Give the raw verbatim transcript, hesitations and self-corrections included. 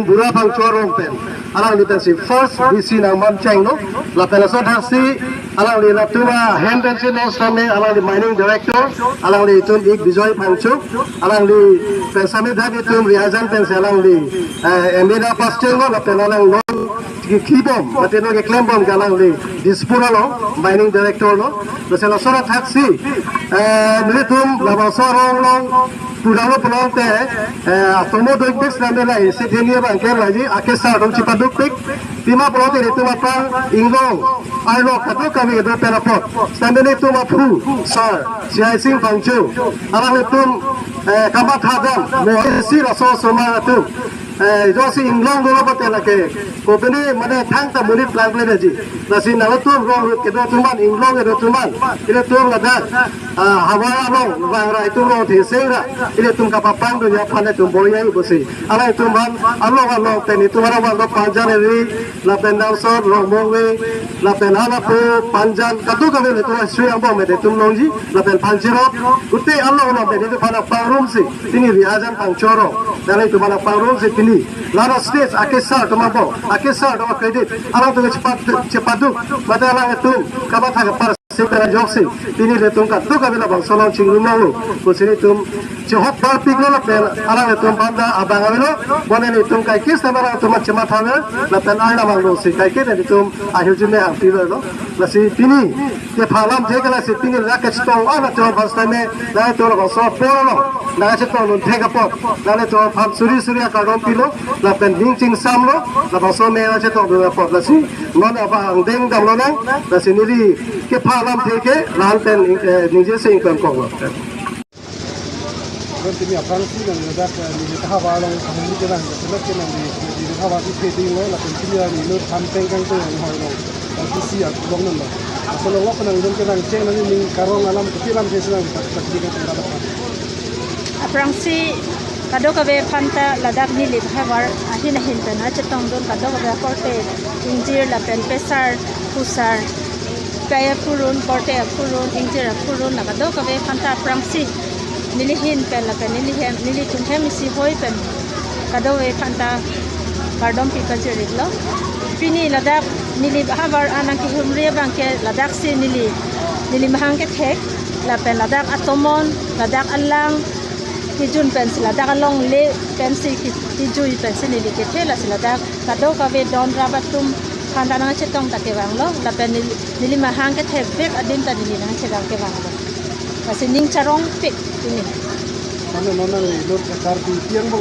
Bura Phangcho arong pen, alangli pensi first V C nangmanchenglo. Lapen laso thaksi alangli latum ahem pensi non sitame alangli mining director, alangli itum ik Bijoy Phangcho, alangli pen sami dak itum Riajan pensi alangli, eh, M A na pass chenglo, lapen alang non kikibom, mate non keklembom ke alangli Dispur along mining director lo. Laso laso ra thaksi, eh, nelitum labangso arong along pudamlo pulote, eh, atomo doik bes name la isi theni abang ke lagi akesar atum chepadukpik. Pima pulote nelitum aphrang inglong arlo kadokave kedo pen apot, sitame nelitum aphu sir C I Singh Phangcho, alanglitum, eh, kamatha dam, mo isi laso osomar atum, eh, jongsi inglong dolo pulote lake kopine mane thangta monit plangple daji. Lasi nangtum rong rut kedo atum aphan, inglong kedo atum aphan, ilitum ladak, ah, havar along vangra itum rong theseng ra, ilitum kapapangdunji aphan itum boyai pusi, alangtum aphan along along pen itum arong along Panjan area, lapen Damsot, Rongmongve, lapen Halapo, Panjan, kadokave ilitum Sri angbong mate itum longji, lapen Phanchirok, kute along along pen itum aphan pangrumsi pini Riajan Phangcho arong, dan itum aphan pangrumsi pini laro stage akesar atum aphan, akesar atum credit alangtum chepat, chepaduk, mate alangtum kamatha kepar sing pen ajoksi pini ilitum kadokave labangso along chingrum longlo pusi nelitum chehok parpiklo, lapen alangtum aphan ta abang avelo. Bonta nelitum kaike sitame alangtum chematha ave, lapen arnam angno si kaike nelitum ahirjume hangpi avelo. Lasi pini kepha alamthe ke lasi pini rak kachetong ana chong pas time nangtum labangso apor along nangchetongdun thek apot, nangtum aphan suri suri akardom pilo, lapen ning chingsamlo, labangso me nangchetongdun apot. Lasi non abang angdeng damlonang, lasi neli kepha alamthe ke la-an pen, eh, ningjesi ingtonkoklo. Lapen pini aphrangsi nangli ladak, eh, Nilip ahavar along ahumri kenang, keselok kenang di, di havar si thedinglo, lapen pini nangli lut than pengkang teng nang hoi long, eh, P C ya kubong non lo. Asal lo kenang dong kenang cheng nangli ning karong alam, kopi alamthe si nangli tak, tak di kan tengah dapat. Aphrangsi kadokave aphanta ladak Nilip ahavar ahin ahin pen nangchetongdun kadokave akorte ingjir lapen pesar pusar, pei aphurun, korte aphurun, ingjir aphurun, la kadokave aphanta aphrangsi neli ahin pen lapen neli hem, nelitum hem isi hoi pen kadokave aphanta kardom pi pajir-iklo. Pini ladak Nilip ahavar anang kehumri abang ke ladaksi neli, neli mahang kethek, lapen ladak atomon, ladak alang, kejun pensi ladak alongle pensi ki-, kejui pensi neli kethe, lasi ladak kadokave don rap atum aphanta nangchetong ta kevanglo, lapen neli, neli mahang kethek bek adim ta neli nangchevang kevanglo. Lasi ning charongpik pini. Mane non nangli lut Karbi pi angbong